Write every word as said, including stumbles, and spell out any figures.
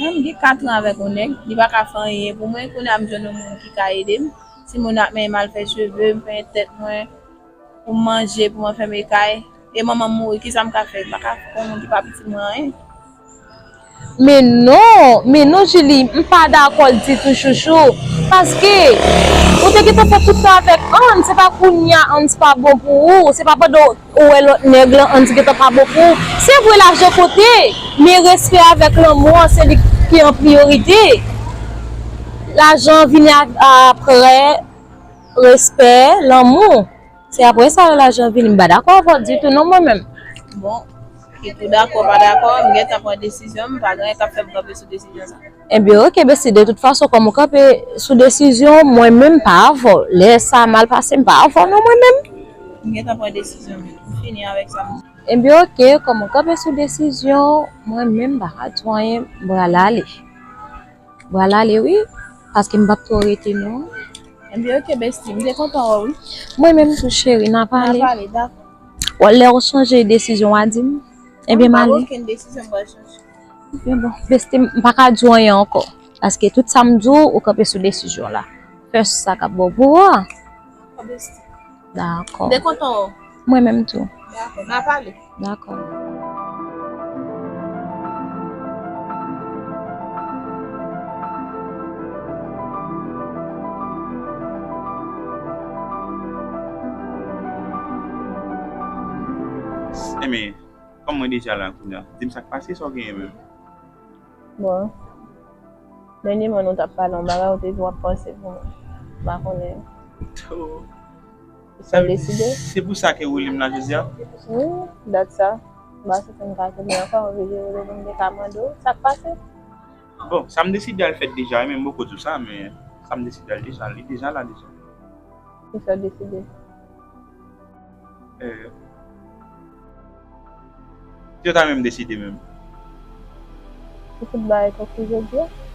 M gen kat an avèk yon nèg, li pa ka fè anyen pou mwen. Kounye a m jwenn yon moun ki ka ede m. Timoun ap menm al fè cheve m, penyen tèt mwen, pou m manje, pou mwen fèmen kay. E manman m mouri, kisa m ka fè? M pa ka fè yon moun ki pa pitit mwen anyen. Men non, men non, Julie, m pa dakò ditou, chouchou. Paske, ou te gentan fè tout tan avèk Hans, se pa kounye a Hans pa bon pou ou, se pa pandan ou wè lòt nèg lan, Hans gentan pa bon pou ou. Se vre, lajan konte, men respè avèk lanmou an, se li ki an priyorite. Lajan vini a-, aprè respè, lanmou. Se aprè sa lajan vini. M pa dakò avè w ditou non, mwen menm. Bon, ki tou dakò, pa dakò, m gentan pran desizyon m, pa gen anyen k ap fè m kanpe sou desizyon sa. Ebyen, oke, besti, de tout fason, kòm ou kanpe sou desizyon w, mwen menm m pa avè w. Lè sa mal pase, m pa avè w non, mwen menm. M gentan pran desizyon m, m fini avèk sa. Ebyen, oke, kòm ou kanpe sou desizyon w, mwen menm m pa ka di w anyen, m pral ale. Pral ale wi, paske m p ap twò rete non. Ebyen, oke, besti, m te kontan wè w wi. Mwen menm tou, cheri, n a pale. N a pale, dakò. Wè, lè w chanje desizyon w a di m. Ebyen, m ale. M pa gen okenn desizyon m pral chanje. Ebyen, bon, besti, m pa ka di w anyen ankò. Paske tout sa m di w, ou kanpe sou desizyon la. Fè sa k ap bon pou ou a. Dakò, besti. Dakò. M te kontan wè w. Mwen menm tou. Dakò, n a pale. Dakò. Enben, kòm mwen deja la kounye a, di m sa k pase, sa w genyen menm? Bon. Dènyèman nou t ap pale yon bagay, ou te di w ap panse pou mwen. M pa konnen. Ou deside? Se pou sa ke w rele m la jodi a? Wi, dat sa. M pa santi m ka konnen ankò, m vle rele pou m te ka mande w sa k pase. Bon, sa m deside a l fèt deja, wi, men m poko di w sa, men sa m deside a l deja, li deja la deja. Kisa w deside? Eh, yo ta menm deside menm. Ou fout bay konfizyon jodi a?